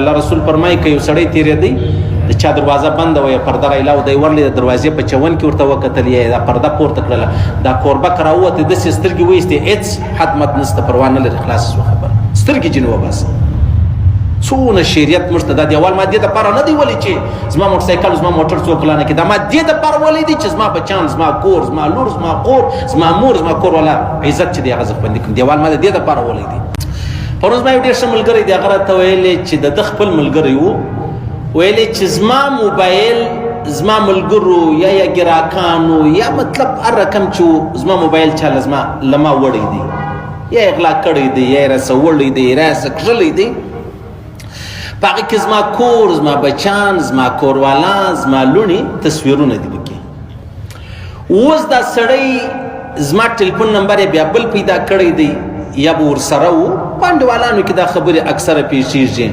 الله رسول فرمایي که یو سړی تېرېدی د چا دروازه بنده وه یا پرده رایلاو دی ورلې د دروازې په چون کې ورته وکتل یا دا پرده پورته کړله دا کوربه که راووته داسې سترګې وایستې هېڅ حد مد نشته پروا نه لري خلاص شوه خبره سترګې جنې وباسه. څونه شریعت موږ ته دا دیوال ما دې دپاره نه دی ولې چې زما موټرسایکل زما موټر څوک لا نه کړي، دا ما دې دپاره ولې دی چې زما بچیان زما کور زما لور زما خور زما مور زما کور والا عزت چې دی هغه زه خوندي کړم. دیوال ما د دې دپاره ولې دی. پرون زما یو ډېر ښه ملګری دی، هغه راته ویلې چې د ده خپل ملګری و، ویلې چې زما موبایل زما ملګرو یا ګراکانو یا مطلب هر رقم چې زما موبایل چا له زما له ما وړی دی، یا یې غلا کړی دی، یا یې راسه وړی دی، راسه کښلی دی. په هغه کې زما کور، زما بچیان، زما کوروالا، زما لوڼې تصویرونه دي پکې. اوس دا سړی زما ټلیفون نمبر یې بیا بل پیدا کړی دی یا به ورسره و، په انډیوالانو کې دا خبرې اکثره پېښېږي.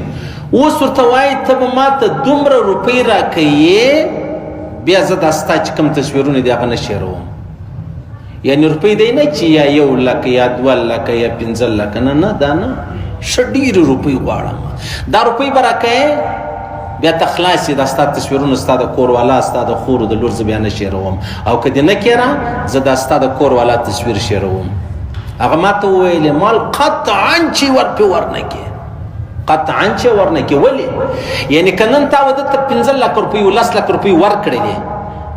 اوس ورته وایي ته به ما ته دومره روپۍ راکوې بیا زه دا ستا چې کوم تصویرونه دي هغه نه شیروم. یعنی روپۍ دی نه چې یا 1 لک یا 2 لک یا 5 لک، نه نه دا نه، ښه ډېرې روپۍ غواړم، دا روپۍ به راکوې بیا ته خلاص یې، دا ستا تصویرونه ستا د کور والا ستا د خور د لور زه بیا نه شیروم، او که دې نه کېره زه دا ستا د کور والا تصویر شیروم. هغه ما ته وویلې مال قطعا چې ورپې ورنه کې، قطعا چې ورنه کې. ولې؟ یعنی که نن تا وده ته 5 لک روپۍ او 10 لک روپۍ ورکړلې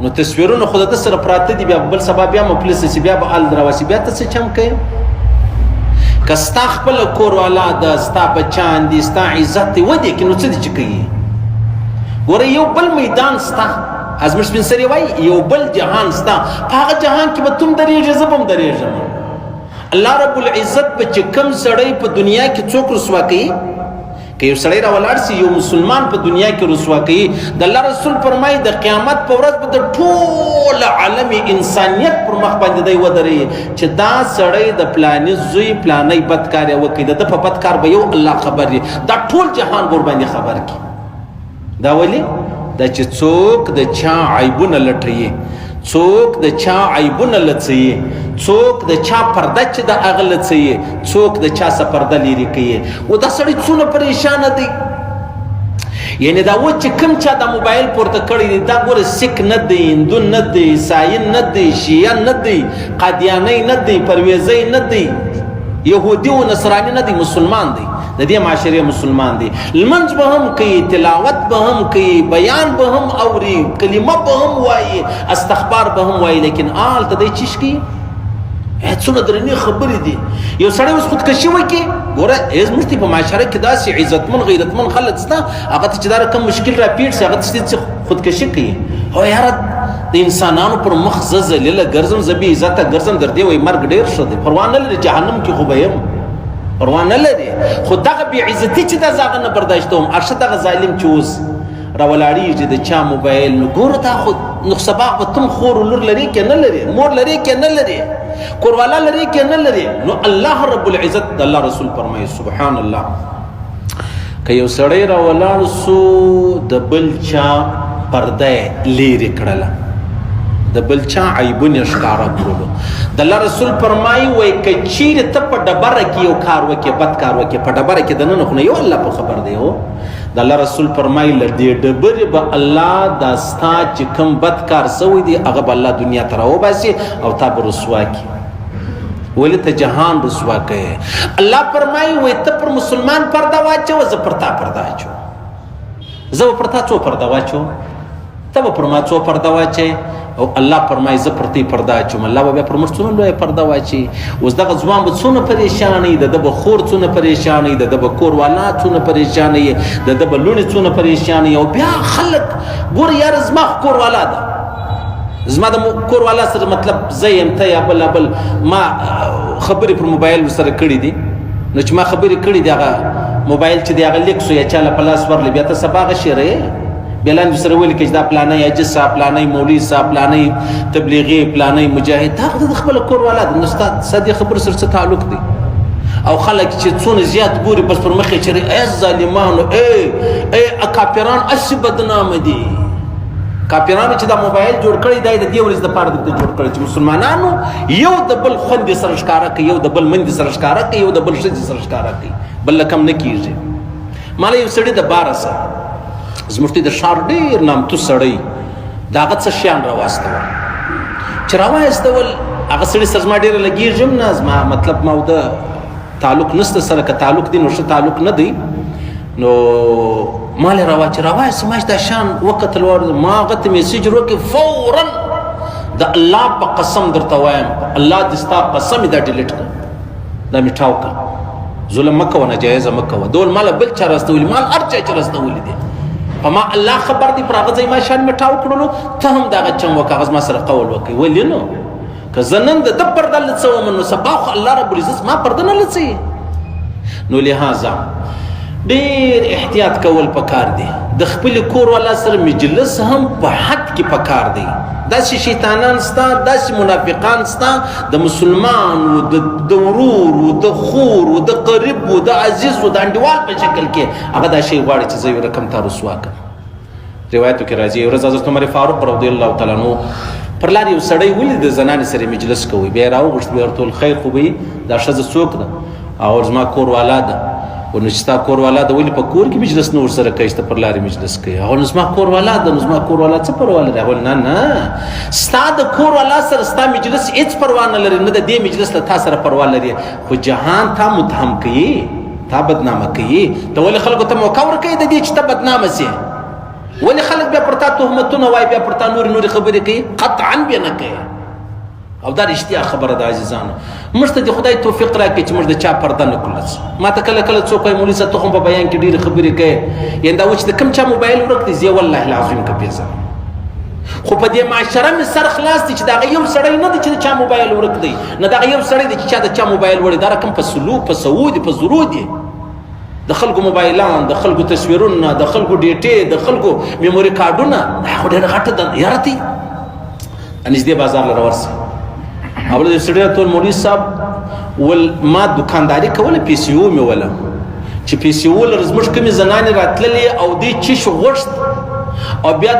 نو تصویرونه خو د ده سره پراته دي، بیا بل سبا بیا مفلس شي، بیا به ال راوسي، بیا ته څه چم کوې؟ که ستا خپل کور والا ده، ستا بچیان دي، ستا عزت دی ودې کې، نو څه دي چې کوي؟ ګوره یو بل میدان ستا، زموږ سپین سري وایي یو بل جهان ستا، په هغه جهان کې به تم درېږې زه به هم درېږم. الله رب العزت به چې کوم سړی په دنیا کې څوک رسوا کوي، که یو سړی را ولاړ سي یو مسلمان په دنیا کې رسوا کوي، د الله رسول فرمایي د قیامت په ورځ به د ټول عالم انسانیت پر مخ باندې دی ودرېږي چې دا سړی د پلاني زوی پلانی بد کار یې وکړي، د ده په بد کار به یو الله خبر وي، دا ټول جهان به ورباندې خبر کړي. دا ولې؟ دا چې څوک د چا عیبونه لټوي، څوک د چا عیبونه لڅوي، څوک د چا پرده چې د هغه لڅوي، څوک د چا څه پرده لیرې کوي. و دا سړی څونه پریشانه دی. یعنی دا و چې کوم چا دا موبایل پورته کړی دی، دا ګوره سیک نه دی، هندو نه دی، عیسايي نه دی، شیعه نه دی، قادیانی نه دی، پرویزی نه دی، یهودي او نصراني نه دی، مسلمان دی، د دې معاشرې مسلمان دی. لمونځ به هم کوي، تلاوت به هم کوي، بیان به هم اوري، کلمه به هم وایي، استغفار به هم وایي، لیکن هلته دی چیش کوي؟ څونه درنې خبرې دي. یو سړی اوس خودکشي وکړي، ګوره زموږ په معاشره کې داسې عزتمن غیرتمن خلک شته، هغه ته چې دا رقم مشکل را پېښ شي هغه ته چې خودکشي کوي. او یاره د انسانانو پر مخ زه ذلیله ګرځم، زه بې عزته ګرځم، در دې وایي مرګ ډېر ښه دی، پروا نه لري، جهنم کې خو به یم، پروا نه لري، خو دغه بې عزتي چې دا زه هغه نه برداشتوم. ارشه دغه ظالم چې اوس راولاړېږي د چا موبایل، نو ګوره دا خو نو سبا به تم خور لور لري که نه لري، مور لري که نه لري، کوروالا لري که نه لري. نو الله رب العزت د الله رسول فرمایي سبحان الله، که یو سړی راولاړ سو د بل چا پرده لیرې کړله، د بل چا عیبونه ښکاره کړلو، د الله رسول فرمایي وایي که چیرې ته په ډبره کې یو کار وکړې، بد کار وکړې، په ډبره کې دننه خو نه یو الله په خبر دی. هو د الله رسول فرمایي له دې ډبرې به الله دا ستا چې کوم بد کار سوی دی هغه به الله دنیا ته راوباسي او تا به رسوا کړي. ولې ته جهان رسوا کوې؟ الله فرمایي وایي ته پر مسلمان پرده واچوه، زه پر تا پرده اچوم. زه به پر تا څو پرده واچوم، ته به پر ما څو پرده واچوې؟ او الله فرمایي زه پر تی پرده اچوم. الله به بیا پر موږ څونه لویه پرده واچوي. اوس دغه ځوان به څونه پریشان وي، د ده به خور څونه پریشان وي، د ده به کور والا څونه پریشان وي، د ده به لوڼې څونه پریشان وي. او بیا خلک ګوره یاره زما خو کور والا ده، زما د کور والا سره مطلب زه یم ته یا بل بل ما خبرې پر موبایل ورسره کړې دي، نو چې ما خبرې کړې دي هغه موبایل چې دی هغه لیک سو یا چا له په لاس ورغلی، بیا ته سبا هغه شیروې، بیا لاندې سره ولیکې چې دا پلانی حاجي صاحب، پلانی مولوي صاحب، پلانی تبلیغي، پلانی مجاهد، دا خو د خپل کور والا دی، نو ستا ستا دې خبرو سره څه تعلق دی؟ او خلک چې څونه زیات ګوري بس پر مخ یې چېرې ای ظالمانو، ای ای کافران هسې بدنامه دي. کافرانو چې دا موبایل جوړ کړی دی د دې ورځې دپاره درته جوړ کړی چې مسلمانانو یو د بل خوندې سره ښکاره کوي، یو د بل مندې سره ښکاره کوي، یو د بل ښځې سره ښکاره کوي، بل رقم نه کېږي. مال یو سړی د بار سره زموږ د ښار ډیر نامتو سړی د هغه څه شیان راواستول، چې راواستول هغه سړي سره زما ډېره لګېږي هم نه، زما مطلب ما د تعلق نشته سره، که تعلق دی نو ښه تعلق نه دی. نو ما له راوا چې راوایست، ما چې دا شیان وکتل، ما هغه ته میسج وکړ فورا، د الله په قسم درته وایم، الله دې ستا قسم دا ډیلیټ کړه، دا مې ټاو کړه، ظلم مه کوه، ناجایزه مه کوه. دول مال بل چا راستولي، مال هر چا چې راستولي دي، په ما الله خبر دی، پر هغه ځای ما شیان مې ټاو کړلو، ته هم دغه چم وکړه، هغه زما سره قول وکړي. ولې نو که زه نن د ده پرده لڅوم نو سبا خو الله رب العزت ما پرده نه لڅوي. نو لهذا ډېر احتیاط کول پکار دی، د خپل کور والا سره مجلس هم په حد کې پکار دی. داسې شیطانان ستا، داسې منافقان ستا، د مسلمان و د ورور و د خور و د قریب و د عزیز و د انډیوال په شکل کې هغه دا شی غواړي چې زه یو رقم تا رسوا کړم. روایتو کې راځي یو ورځ حضرت عمر فاروق رضی الله تعالی عنہ پر لار یو سړی ولید، د زنانې سره مجلس کوي، بیا یې راوغوښت، بیا ورته وویل خیر خو به وي، دا ښځه څوک ده؟ او زما کور والا ده. نو چې ستا کور والا ده ولې په کور کې مجلس نه ورسره کوي چې ته پر لارې مجلس کوي؟ هغه نو زما کور والا ده، نو زما کور والا څه پروا لري؟ هغه نه نه، ستا د کور والا سره ستا مجلس هېڅ پروا نه لري، نه د دې مجلس له تا سره پروا لري، خو جهان تا متهم کوي، تا بدنامه کوي، ته ولې خلکو ته موقع ورکوي د دې چې ته بدنامه سې؟ ولې خلک بیا پر تا تهمتونه وایي، بیا پر تا نورې نورې خبرې کوي؟ قطعا بیا نه کوي. او دا رښتیا خبره ده عزیزانو، موږ ته د خدای توفیق راکړي چې موږ د چا پرده نه کړو. ما ته کله کله څوک وایي مولوي صاحب ته خو په بیان کې ډېرې خبرې کوې، یعنې دا و چې د کوم چا موبایل ورک دی، زه والله العظیم که پېژنم، خو په دې معاشره مې سر خلاص دی چې د هغه یو سړی نه دی چې د چا موبایل ورک دی، نه د هغه یو سړی دی چې چا د چا موبایل وړي، دا رقم په سلو په سوو دي، په زرو دي، د خلکو موبایلان، د خلکو تصویرونه، د خلکو ډیټې، د خلکو میموري کارډونه، دا خو ډېره غټه ده یاره. دی نږدې بازار له ورسه اول د سړي ټول مولوي صاحب ول ما دکانداري کوله، پی سی او مې وله چې پی سی او لره زموږ کومې زنانې راتللې او دې چش غوښت، او بیا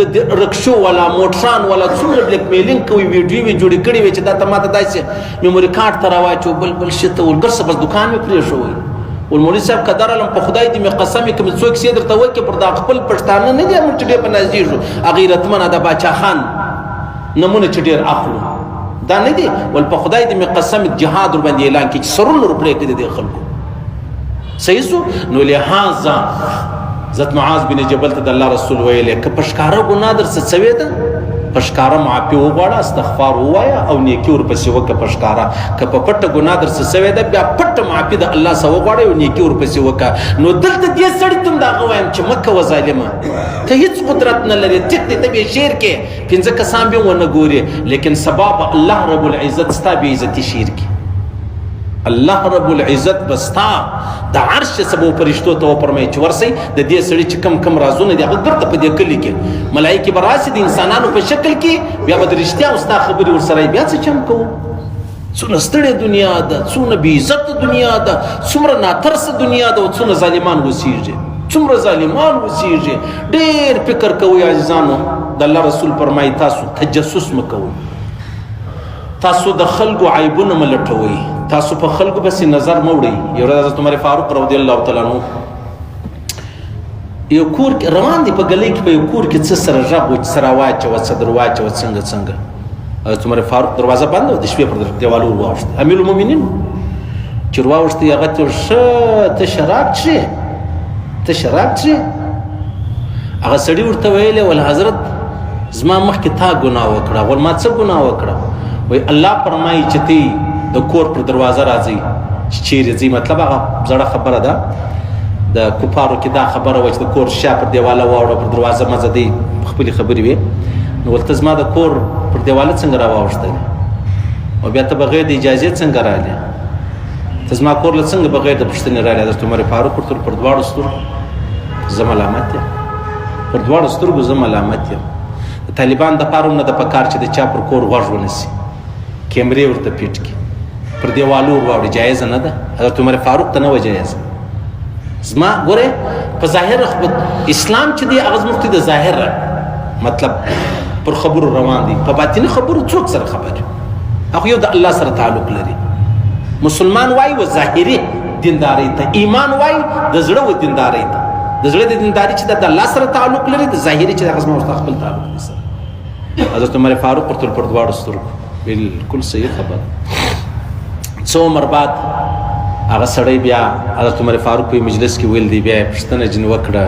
د رکشو والا موټران والا څومره بلیک میلینګ کوي، ویډیو یې جوړې کړې وې چې دا ته ماته داسې میموري کارت ته راواچو، بل بل شي ته ولګرسه، بس دکان مې پرېښوی. ول مولوي صاحب که درلم په خدای دې مې قسم که مې څوک سې درته وکړي، پر دا خپل پښتانه نه دي موږ چې ډېر په نازېږو، غیرتمنه د باچا خان نمونه چې ډېر اخلو دا نه دي، ول په خدای دې مې قسم جهاد ور باندې اعلان کړي چې سرونه ور پرې کړي دې خلکو. صحیح سو. نو لهذا حضرت معاذ بن جبل ته د الله رسول ویلې که په ښکاره ګناه در څه سوې ده، په ښکاره معافي وغواړه، استغفار ووایه او نیکي ورپسې وکړه په ښکاره. که په پټه ګناه در څه سوې ده، بیا پټه معافي د الله څخه وغواړه او نیکي ورپسې وکړه. نو دلته دې سړي ته هم د هغه وایم چې مه کوه ظالمه، ته هیڅ قدرت نه لرې، ټیک دی ته بې شعر کې پنځه کسان به ونه ګوري، لیکن سبا به الله رب العزت ستا بې عزتي شعر کې، الله رب العزت به ستا د عرش سبو فرشتو ته وفرمایي چې ورسئ د دې سړي چې کم کم رازونه دي هغه ګرده په دې کلي کې ملایکې به راسي د انسانانو په شکل کې، بیا به د رښتیا او ستا خبرې ورسره، بیا څه چم کوو؟ څونه ستړې دنیا ده، څونه بې عزته دنیا ده، څومره ناترسه دنیا ده، او څونه ظالمان وسیږي، څومره ظالمان وسیږي. ډېر فکر کوئ عزیزانو. د الله رسول فرمایي تاسو تجسس مه کوئ، تاسو د خلکو عیبونه مه لټوئ، تاسو په خلکو پسې نظر مه وړئ. یو ورځ حضرت عمر فاروق رضی الله تعالی عنہ یو کور کې روان دي، په ګلۍ کې په یو کور کې څه سره غږ و چې سره واچوه، څه در واچوه، څنګه څنګه. حضرت عمر فاروق دروازه بنده وه، د شپې پر دیوال ور واوښت، امیر المؤمنین چې ور واوښت، هغه ته ښه ته شراب څښې، ته شراب څښې؟ هغه سړي ورته ویلې ول حضرت زما مخکې تا ګناه وکړه. ول ما څه ګناه وکړه؟ وایي الله فرمایي چې تی د کور پر دروازه راځي چې چیرې ځي، مطلب هغه زړه خبره ده، د کفارو کې دا خبره وه چې د کور شا پر دیواله واوړه، پر دروازه مزه دی، خپلې خبرې وې. نو ورته زما د کور پر دیواله څنګه راواوښتلې، او بیا ته بغیر د اجازې څنګه راغلې، ته زما کور له څنګه بغیر د پوښتنې راغلې؟ حضرت عمر فاروق ورته پر دواړو سترګو زه ملامت یم، پر دواړو سترګو زه ملامت یم. د طالبان د پاره هم نه ده پکار چې د چا پر کور غوږ ونیسي، کیمرې ورته پیټ کړي، پر دیوالو ور واوړي، جایزه نه ده. حضرت عمر فاروق ته نه وه جایزه. زما ګوره په ظاهر اسلام چې دی هغه زموږ ته د ظاهر مطلب پر خبرو روان دي، په باطني خبرو څوک سره خبرې، هغه یو د الله سره تعلق لري. مسلمان وایي و ظاهري دیندارۍ ته، ایمان وای د زړه و دیندارۍ ته. د زړه د دینداري چې د الله سره تعلق لري، د ظاهري چې د زما او خپل تعلق دي سره. حضرت عمر فاروق ورته پر دواړو سترګو، بالکل صحیح خبره. څو عمر بعد هغه سړی بیا حضرت عمر فاروق په مجلس کې ویل دی، بیا پوښتنه جن وکړه،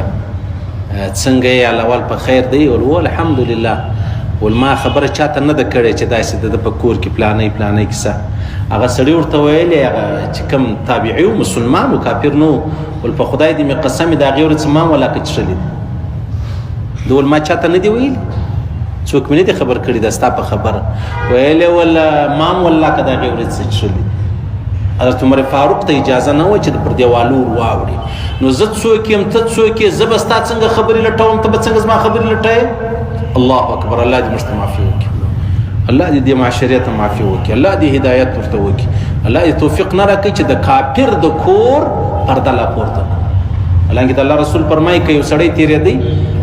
څنګه یې الاول په خیر دی؟ ول الحمدلله. ول ما خبره چاته نه ده کړې چې داسې د په کور کې پلانې پلانې کیسه. هغه سړی ورته ویلې، هغه چې کوم تابعي و، مسلمان و، کافر نو، ول په خدای دې مې قسم، د هغې ورځ ما ولاکه څښلې دي. د ول ما چاته نه دی ویلي، څوک مې نه دي خبر کړي، دا ستا په خبره ویلې. ول مام والله که د هغې ورځ څه څښلې. حضرت عمر فاروق ته اجازه نه وه چې پر دیوالو ور واوړي. نو زه څوک یم، ته څوک یې؟ زه به ستا څنګه خبرې لټوم، ته به څنګه زما خبرې لټوې؟ الله اکبر. الله دې موږ ته معافي وکړي، الله دې دې معاشرې ته معافي وکړي، الله دې هدایت ورته وکړي، الله دې توفیق نه راکړي چې د کافر د کور پرده لا پورته کړو. حالانکه د الله رسول فرمایي، که یو سړی تېرېدی،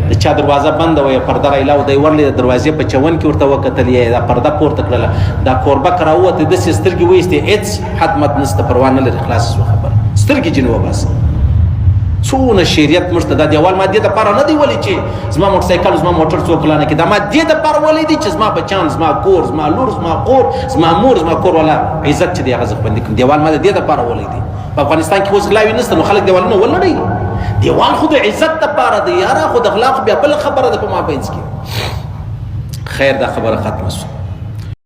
د چا دروازه بنده وه، پرده راایله دی ورلې د دروازې په چون کې ورته وکتل، یا دا پرده پورته کړله، دا کوربه که راووته داسې سترګې وایستې، هېڅ حد مد نشته، پروا نه لري، خلاص شوه خبره، سترګې جنې وباسه. څونه شریعت موږ ته دا دیوال ما دې دپاره نه دی ولې چې زما موټرسایکل، زما موټر څوک لا نه کړي. دا ما دې دپاره ولې دی چې زما بچیان، زما کور، زما لور، زما خور، زما مور، زما کور والا عزت چې دی هغه زه خوندي کړم. دیوال ما د دې دپاره ولې دی. په افغانستان کې اوس غلاوې نشته، نو خلک دیوالونه ولړي. دیوال خو د عزت دپاره دی یاره، خو د غلا خو بیا بله خبره ده په مابینځ کې. خیر، دا خبره ختمه شوه.